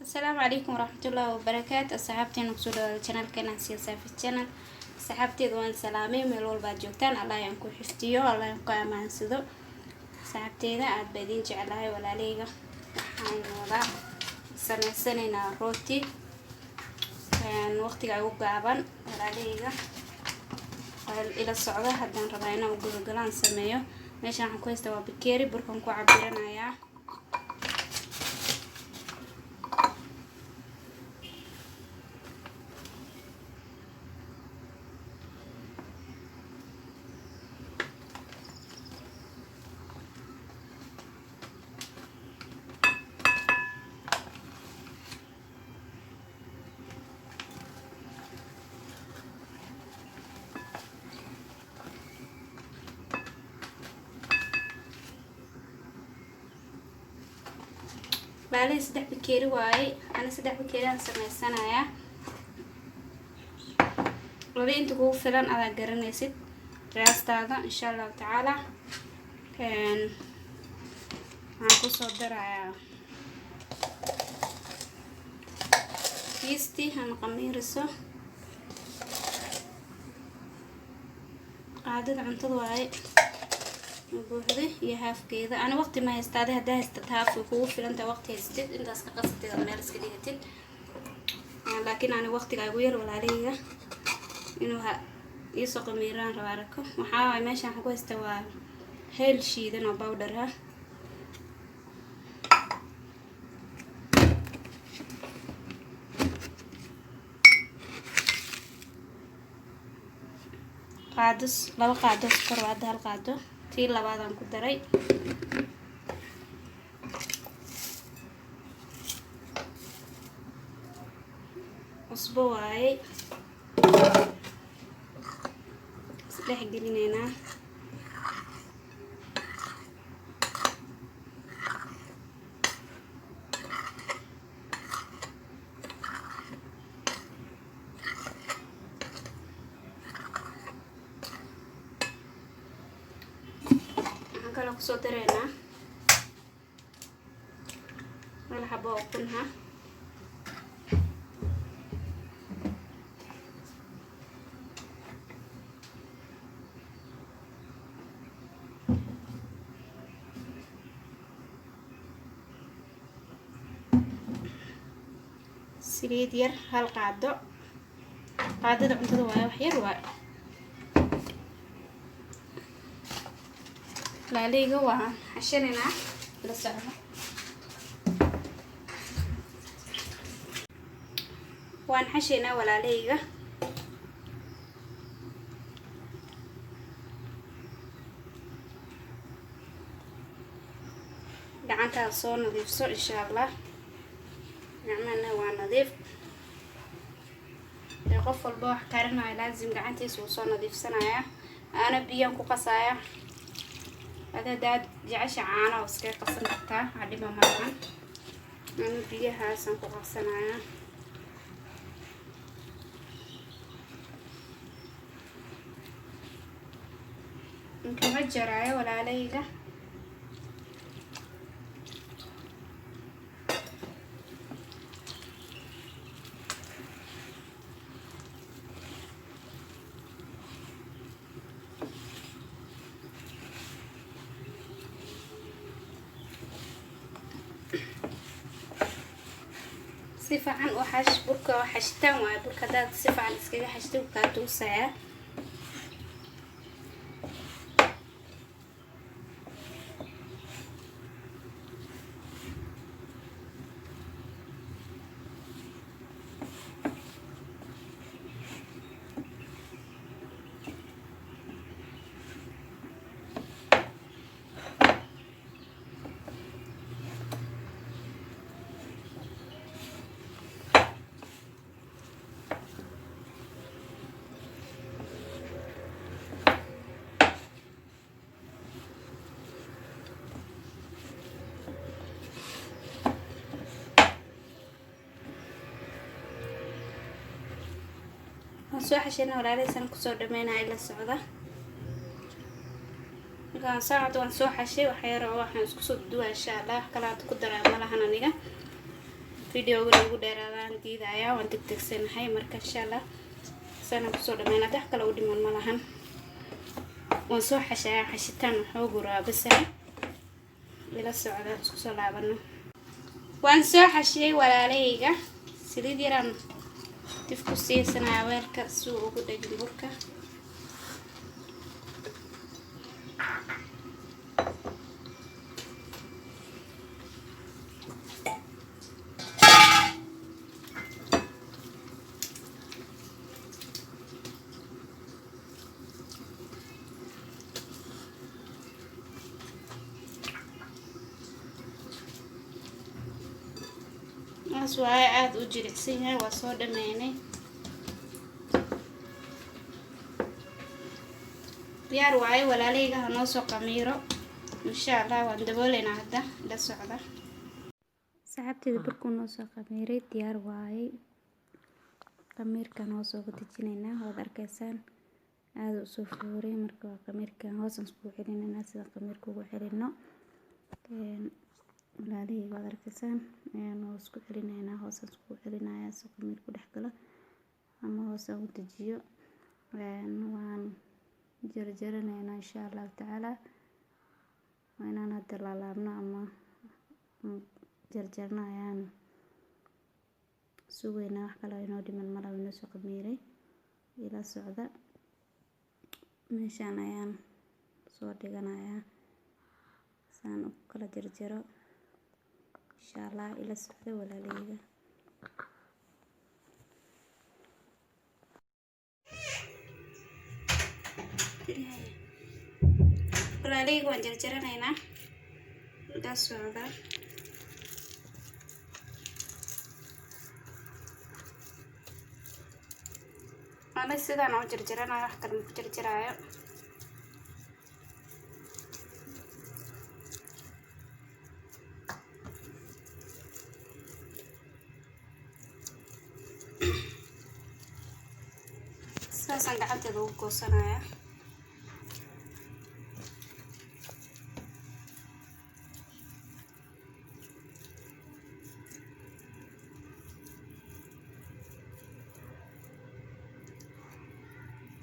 Asalaamu calaykum waraxmatullaahi wabarakaatu. Asxaabteena kusoo dhawaada channelkeena Asiya Saafi Channel. Asxaabteeda waan salaamay, meel walba aad joogtaan Allah ayaan ku xifdiyo, Allah ayaan ku amaansado. Asxaabteeda aad baa idiin jeclahay walaaleyga. Waxaan wada sameysanaynaa rooti waqtiga ugu gaaban walaaleyga, ila socda. Haddaan rabaa inaan gudagalaan sameeyo. Meeshaan waxaan ku haystaa waa bakeeri burkan ku cabiranayaa. Baalihii 3 bakeeri waaye, ana 3 bakeeri aan sameysanayaa. Wali inta kugu filan adaa garanaysid qiyaastaada, insha Allahu tacaala. Waxaan kusoo darayaa yeasti ama qamiiriso, qaadada cuntada waaye buuxday iyo haafkeeda. Ana waqti ma haysta, adi haddaa haystad haaf way kugu filantahay. Waqti haystid intaas ka qasatid aad meel iska dhigatid, laakiin ani waqtiga igu yar walaalahayga, inuu ha iisoo qamiiraan rabaa arko. Waxaa waaye meeshaan waxaan ku haystaa waa heel shiidan oo powder ah. Qaado 2 qaado sokor waa hadda, 1 qaado, tii labaadaan ku daray. Cusbo waaye, isdhex gelineynaa. Waxaan kaloo kusoo dareynaa hal xabo oo ukunha. Saliid yar, 1 qaado, qaadada cuntada waaye, wax yar waaye. Laaleyga waa xashinaynaa, la socdo. Waan xashaynaa walaaleyga. Gacantaada soo nadiifso insha Allah. Gacmahana waa nadiif. Qof walba wax karinayo laazim gacantiisa wuu soo nadiifsanayaa. Ana biyaan ku qasaya. Ada hadaad jecesha caano oo iskaga qasan kartaa, wax dhiba malahan. Ana biyahaasaan ku qasanayaa. Inkama jaraayo walaaleyga. Si fiican u xash burka, oo xashitaan waaye burka. Haddaad si fiican iskaga xashtid wuu kaa tuusayaa. Waan soo xashayna walaalahaysan, kusoo dhameynaya, ila socda. Markaan saacad waan soo xashay, waxa yar oo waxaan isku soo duwaa insha Allah. Wax kale hadda ku daraa ma lahan aniga. Videogana ugu dheeraadaan diidayaa, waan degdegsanahay. Marka insha Allah sana kusoo dhameynaa, wax kale u dhiman ma lahan. Waan soo xashayaa, xashitaan waxoogu raabasahay. Ila socda, isku soo laabano. Waan soo xashiyey walaalahayga. Saliid yaraan dif ku siisanaya weelka si uu ugu dhegin burka. Taas waaye, aada u jilicsan yahay. Waa soo dhameynay, diyaar waaye walaalahayga. Ha noo soo qamiiro insha Allah, waan dabooleynaa hadda. La socda saxaabteeda, burkuu noo soo qamiiray, diyaar waaye. Qamiirkan hoos uga dejinaynaa, waad arkaysaan, aada u soo fuuray. Marka waa qamiirkan hoosaan iskugu celinaynaa, sida qamiirka ugu celino walaalahayga, waad arkaysaan. Waa isku celinaynaa, hoosaan iskugu celinayaa si qamiirku dhex galo ama hoosaan u dejiyo. Waan jarjaranaynaa insha Allahu tacaala. Waa inaan hadda laalaabno ama jarjarno ayaan sugaynaa. Wax kale inoo dhiman malaha, inoo soo qamiiray. Ila socda, meeshaan ayaan soo dhiganayaa saan u kala jarjaro insha Allah. Ila socda walaalahayga. Walaalahayga, waan jarjaranaynaa, ila socda. Ana sidaan u jarjaranayo, wax kale ma ku jarjaraayo. Sidaasaan gacanteeda ugu goosanaya.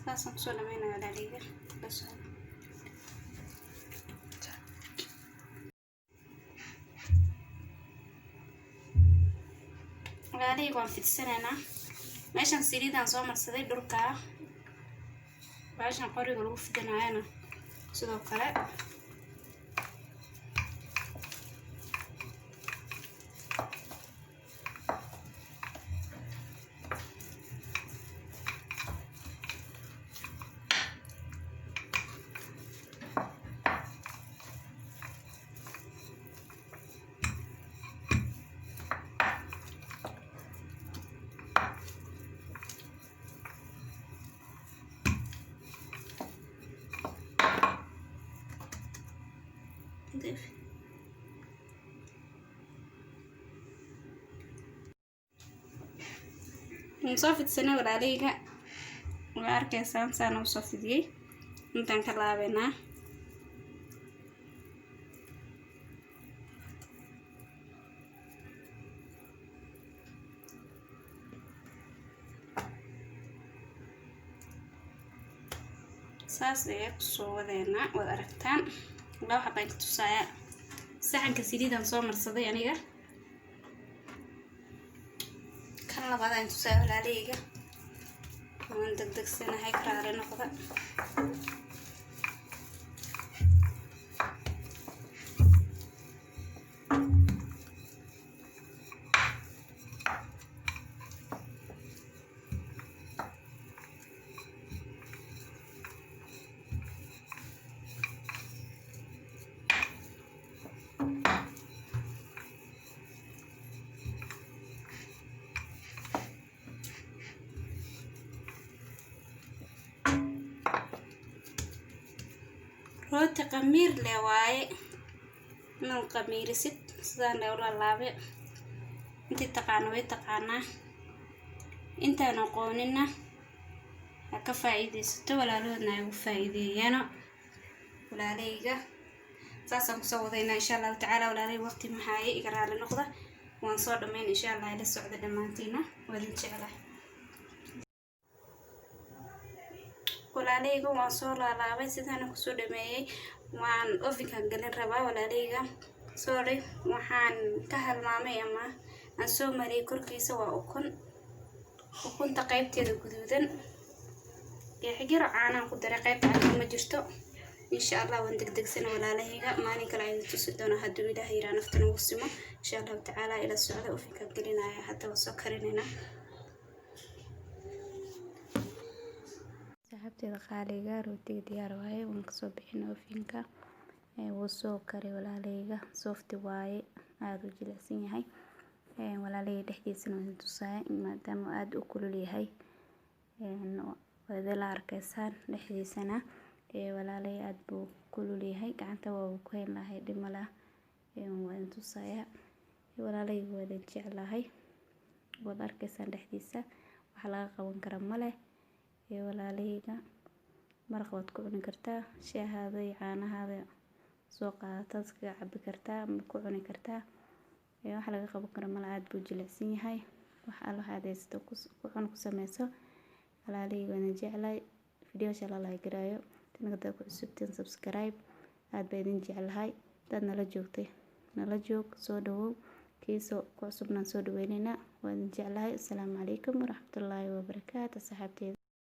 Saasaan kusoo dhameynaya walaaleyga, la socda. Walaalahayga, waan fidsanaynaa. Meeshan saliidaan soo marsaday dhulkaa, baashan qoriga lagu fidinaayana sidoo kale. Waan soo fidsanay walaalahayga, waa arkaysaan saan u soo fidiyey. Intaan ka laabaynaa. Saas ayaa kusoo wadeynaa, waad aragtaan. Laba xabaan ka tusaaya. Saxanka saliidaan soo marsaday aniga. Kan labaad aan tusaaya walaalahayga. Waan degdegsanahay, karaale noqda. Rooti qamiir leh waaye, inaad qamiirisid sidaan le ula laabe. Intii taqaano way taqaanaa, intaan aqoonina ha ka faa'iidaysato, walaalahoodna ay ugu faa'iideeyaano. Walaalahayga, saasaan kusoo wadaynaa insha Allahu tacaala. Walaalahayga, waqti maxaaye, iga raali noqda. Waan soo dhammayn, insha Allah. Ila socda dhammaantiina, waa idin jeclahay, walaalahayga. Waan soo laalaabay, sidaana kusoo dhameeyey. Waan ovenkan gelin rabaa, walaalahayga. Sorry, waxaan ka halmaamay ama aan soo mariyay korkiisa waa ukun, ukunta qaybteeda guduudan. Yaro caanaan ku daray, qaybta cadka ma jirto. Insha Allah waan degdegsana, walaalahayga. Maalin kale ayaan tusi doonaa hadduu Ilaah yiraa, nafta nagu simo, insha Allahu tacaala. Ila socda, ovenka gelinaya hadda, waa soo karinayna. Saxaabteeda qaaliga, rootiga diyaar waaye. Waan kasoo bixin ovenka, wuu soo karay, walaalahayga. Soft waaye, aada u jilicsan yahay, walaalahayga. Dhexdiisana waan tusaaya, maadaama aada u kulul yahay, waad la arkaysaan dhexdiisana, walaalahey. Aada buu kulul yahay, gacanta waa ku hayn lahay, dhib ma laha. Waan tusaaya, walaalahayga, waa idin jeclahay. Waad arkaysaan dhexdiisa, waxa laga qaban kara ma leh, walaalahayga. Maraq waad ku cuni kartaa, shaahaada iyo caanahaada soo qaadataad iskaga cabi kartaa ama ku cuni kartaa. Waxa laga qaban kara male, aada buu jilicsan yahay. Wax alla waxaad haysato ku cun, ku sameyso, walaalahayga. Waan jeclahay. Video la like garaayo, tinagada ku cusubtiin subscribe. Aad baa idin jeclahay. Dad nala joogtay, nala joog, soo dhawow. Kiisoo ku cusubnaan soo dhaweyneynaa. Waa idin jeclahay. Asalaamu calaykum waraxmatullaahi wabarakaatu, asxaabteeda.